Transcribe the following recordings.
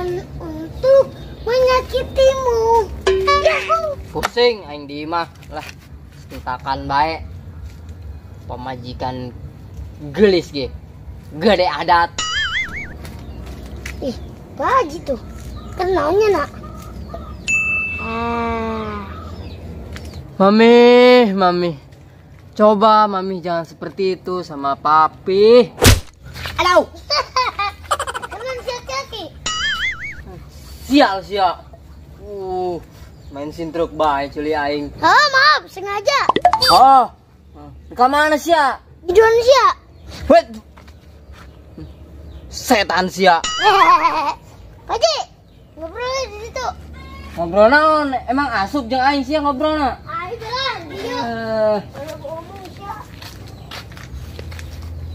Bukan untuk menyakitimu. Yahoo. Pusing aing di imah lah. Sentakan bae. Pamajikan gelis ge. Gede adat. Ih, Pak Haji tuh. Kenalnya nak. Ah. Mami, mami. Coba mami jangan seperti itu sama papi. Aduh. Emang siap-siap. Sial sial. Main sintruk bae culi aing. Oh, maaf, sengaja. Oh. Ke mana sia? Di Indonesia. Wait. Setan sia. Pak Haji, ngobrol di situ. Ngobrol naon? Emang asup jeung aing sia ngobrolna? Aing jalan, dieu.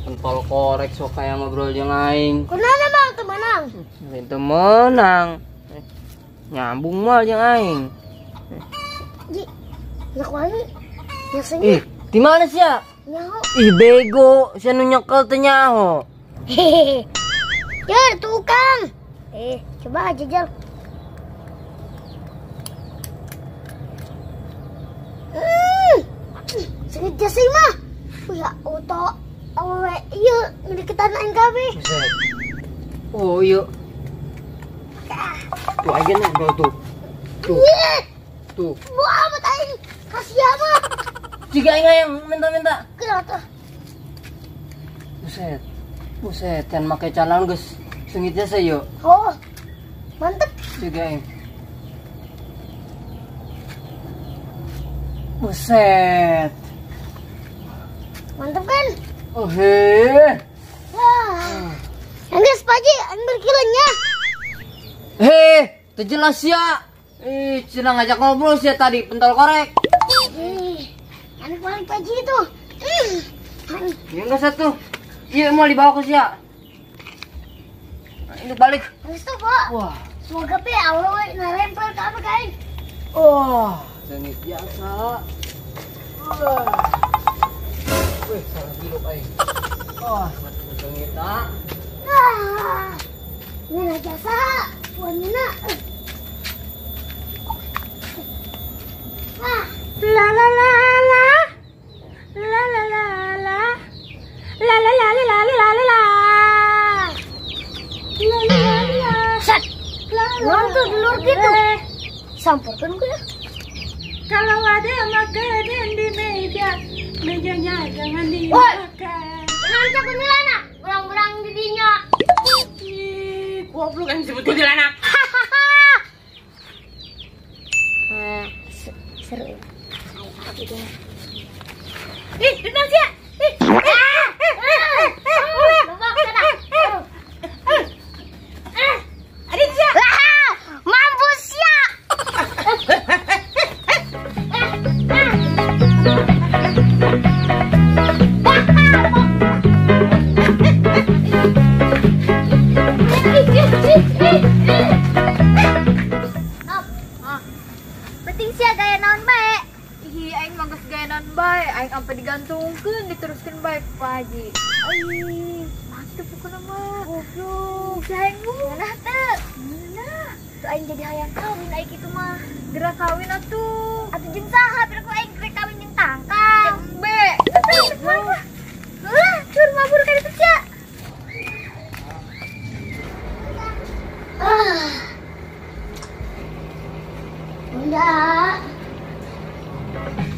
Pentol korek sok kayak ngobrol jeung aing. Kunaon emang teu menang? Lain teu menang. Nyambung moal jeung aing. Ji, nyak wani. Nyak. Ih, di mana sia? Nyaho. Ih, bego, sia nu nyekel teu nyaho. Hehehe. Ya, tukang. Coba aja jal. Sengit jasa mah. Ya, oto awewe ieu ngedeketan aing kabeh. Buset. Oh, iya. Tuh aja ngobrol tuh. Tuh. Tuh. Buah amat aing. Kasih amat. Jika aing hayang minta-minta. Kenapa? Buset. Buset, can make calon geus sengit jasa yuk. Oh. Mantep. Jika aing. Buset. Mantep kan? Oh heh. Wah. Enggeus Pak Haji, aing berkilanya. Heh, teu jelas sia. Ih, cenah ngajak ngobrol sia tadi pentol korek. Ih, anak paling Pak Haji itu. Ya enggak satu. Iya, mau dibawa ke sia. Ini balik. Geus tuh, Pak. Wah. Semoga pe awewe narempel ka apa kain. Oh, sengit biasa. Wah. Wih, salah hidup aing. Wah, sengit tak. Ah. Nina jasa, wanina. Ah. La la la la. La la la la. La la la la la la la. La la la. Sat. Nonton dulur gitu. Samperkeun ku ya. Kalau ada makanan di meja, mejanya jangan dimakan. Jangan kuntilanak, berang-berang di dinya. Ih, goblok yang disebut kuntilanak. Seru ya. Ih, tenang sia. Ih. Ada sia. Mampus sia. Penting sia gaya naon bae. Ih, aing mah geus gaya naon bae, aing sampai digantungkeun diteruskeun bae ku Pak Haji. Ih, mantep pokona mah. Goblok, si aing mah. Ngeunah teu? Ngeunah. Tuh aing jadi hayang kawin aing kitu mah. Gerak kawin atuh. Atuh jeung saha piraku aing rek kawin jeung tangkal. Jeung be. Heuh, cur mabur ka ditu sia. Ah. Bunda.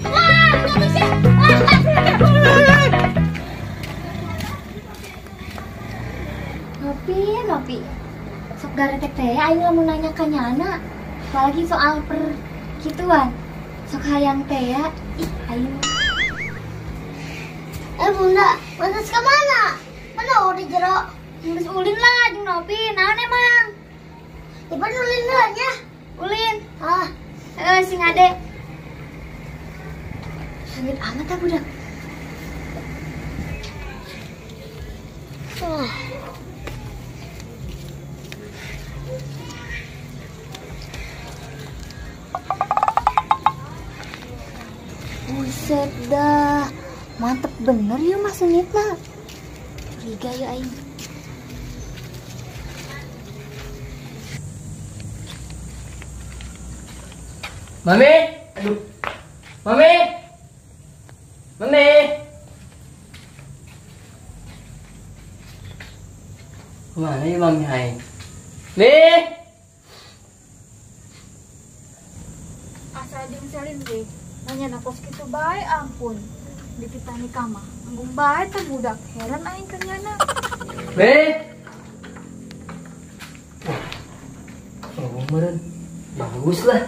Ah, jatuh sia. Ngopi, ngopi. Sok garetek teh aing lamun nanya ka nyana. Apalagi soal per gituan. Sok hayang teh ya. Ih, aing. Bunda, pantas ke mana? Mana udah jero? Geus ulin lah jeung Nopi. Naon emang? Ipan ulin lah nya. Ulin. Ah, sing ade. Sengit amat ah budak. Ah. Buset dah. Mantep bener ya Mas sengitna. Curiga ya aing. Mami, aduh. Mami. Mami. Mana ya mami aing? Mi. Asa jeung Selin ge, nanya na kos kitu bae ampun. Dititah nikah mah, anggung bae teh budak. Heran aing ka nyana. Mi. Wah. Oh, meureun. Bagus lah.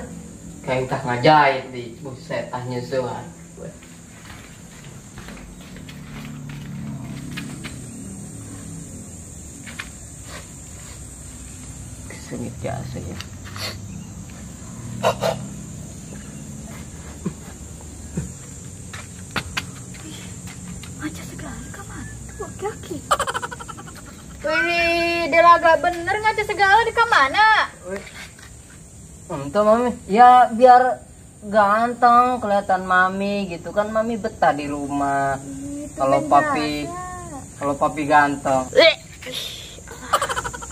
Kayak tak ngajahit di buset ah nyusuhan. Kesengit jasa ya. Ngaca segala ke mana? Tuh aki-aki. Wih, delaga bener ngaca segala di mana? Entah mami, ya biar ganteng kelihatan mami gitu kan, mami betah di rumah. Kalau papi, kalau papi ganteng.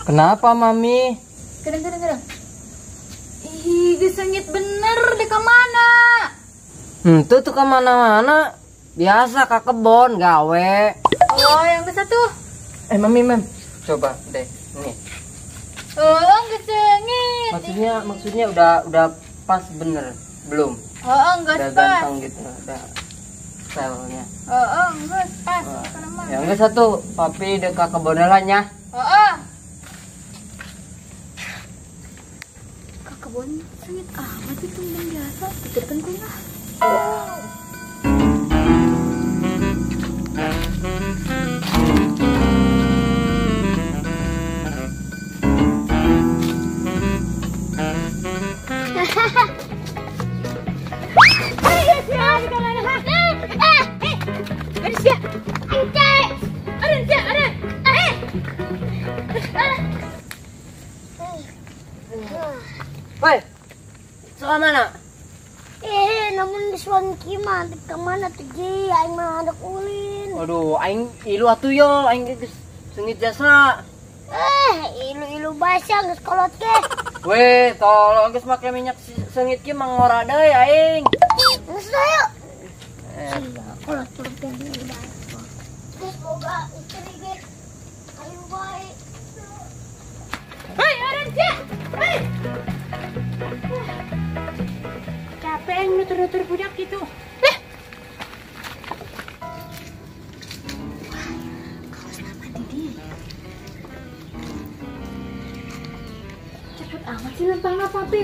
Kenapa mami? Kadang-kadang. Ih, gesengit bener di mana? Itu tuh kemana-mana. Biasa ke kebon gawe. Oh, yang ke satu. Mami, mem, coba deh nih. Oh, gesengit. Maksudnya udah pas bener belum? Oh, enggak udah pas. Ganteng gitu, udah stylenya. Oh, enggak pas. Ya enggak satu, papi dekat kebonelanya. Oh. Ke kebon sengit amat itu belum biasa. Pikirkan gue lah. Woi, soal mana? Namun di suan kima, kemana tuh ji? Aing mah hendak ulin. Aduh, aing ilu atuh yo, aing geus sengit jasa. Ilu-ilu basah geus kolot ke. Weh, tolong geus make minyak sengit ki mangora deui aing. Geus yuk. Kolot turun geus boga istri ge. Ayo bae. Hei, aran sia. Hei. Capek nutur-nutur budak gitu. Kau selama di dia. Cepet amat sih lempangnya papi.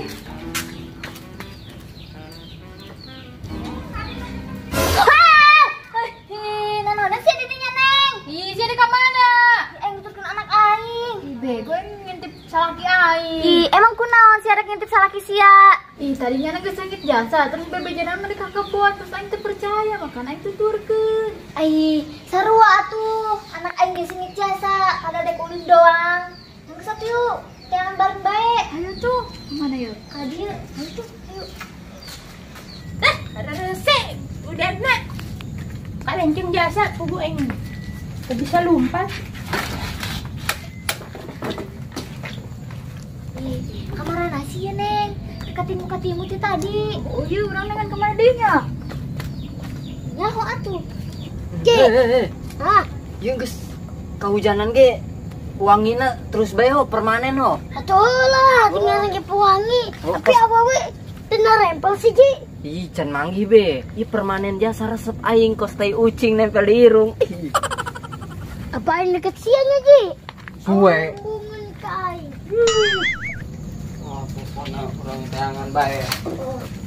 Nona sih didinya neng. Ih, sih di mana? Aing nuturkeun anak aing. Ih, bego ngintip salaki aing. Ih, emang kunaon sih arek ngintip salaki sia? Ih, tadinya anak sengit jasa, terus bebejanan mah di kebon, terus aing teu percaya, makan aing tuturkeun. Ai, sarua atuh, anak aing ge sengit jasa, kada dek ulin doang. Yang satu yuk, jangan bareng bae. Ayo tuh, kemana yuk? Ka dieu, ayo tuh, ayo. Rese, udah nak. Kalenceng jasa, pugu aing. Teu bisa lompat. Ih, kamaran nasi ya, Neng. Katimu-katimu teh tadi. Oh iya, urang dengan kemana deui nya? Nyaho atuh. Ge. Hah? Ieu geus kahujanan ge wangina terus bae ho permanen ho. Atuh lah, tinggal lagi pewangi. Tapi awewe teu narempel sih, Ji. Ih, can manggih be. Ih permanen jasa resep aing kos tai ucing nempel di irung. Apain deket sianya, Ji? Suwe. Bungun ka aing. Wah, pokoknya kurang tayangan bae.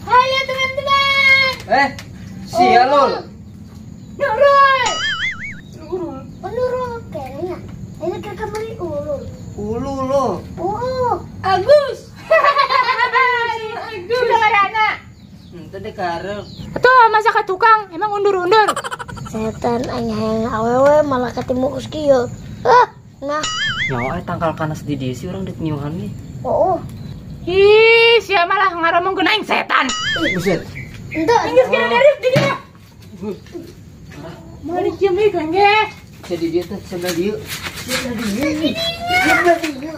Halo teman-teman. Sia lul. Nurul. Nurul. Oh, Nurul kayaknya. Ini ke kamar Ulul. Ulul lo. Oh, Agus. Agus. Sudah ada anak. Ente deh karep. Atuh masa ke tukang, emang undur-undur. Setan aing hayang awewe malah ketemu kus kieu. Ah, nah. Nyawa tangkal kanas di dieu sih urang deuk nyuhan ge. Oh. Ih, sia malah ngaromongkeun aing setan. Buset. Ente. Geus kira daruk di dieu. Mau dicium deui kan ge? Jadi dia teh sebelah dieu. Sebelah dieu. Sebelah dieu.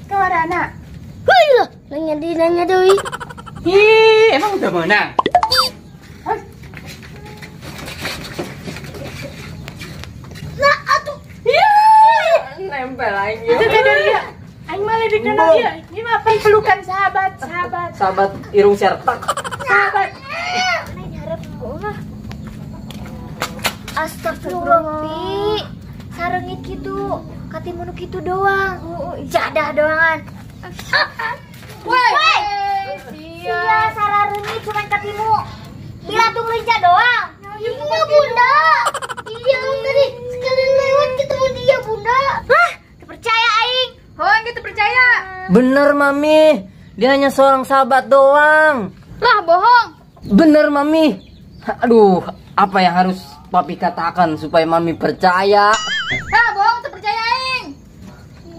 Kawarana. Heuh lah. Nanya deui. Ih, emang udah menang. Nah, atuh. Nempel aing. Aing mah lebih kenal dia. Ini mah pelukan sahabat, sahabat. Sahabat irung sertak. Sahabat. Aing harap mah. Astagfirullah, Pi. Sarengit kitu, katimu nu kitu doang. Jadah doangan. Woi. Sia sarareungit cuman katimu bilatung lincah doang. Iya, Bunda. Iya, tadi sekali lewat ketemu dia, Bunda. Hah? Percaya aing. Oh, gitu percaya. Bener, Mami. Dia hanya seorang sahabat doang. Lah, bohong. Bener, Mami. Aduh, apa yang harus Papi katakan supaya Mami percaya? Lah, bohong, tuh percaya aing.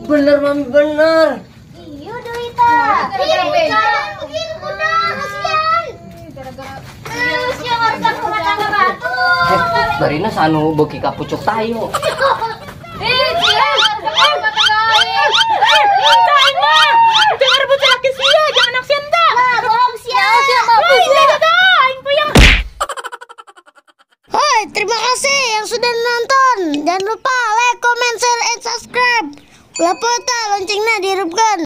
Bener, Mami, bener. Iya, Dewita. Iya, Bunda. Begitu, Bunda. Kasihan. Gara-gara sia ngarusak rumah tangga batu. Barina sanu beuki ka pucuk tayo. Ih, sia ngarusak rumah tangga aing. Aing mah. Jangan rebut laki sia, jangan naksir dah. Lah, bohong sia. Sia mampus sia dah, aing puyeng. Hoi, terima kasih yang sudah nonton. Jangan lupa like, comment, share, and subscribe. Ulah pota loncengnya dihidupkan.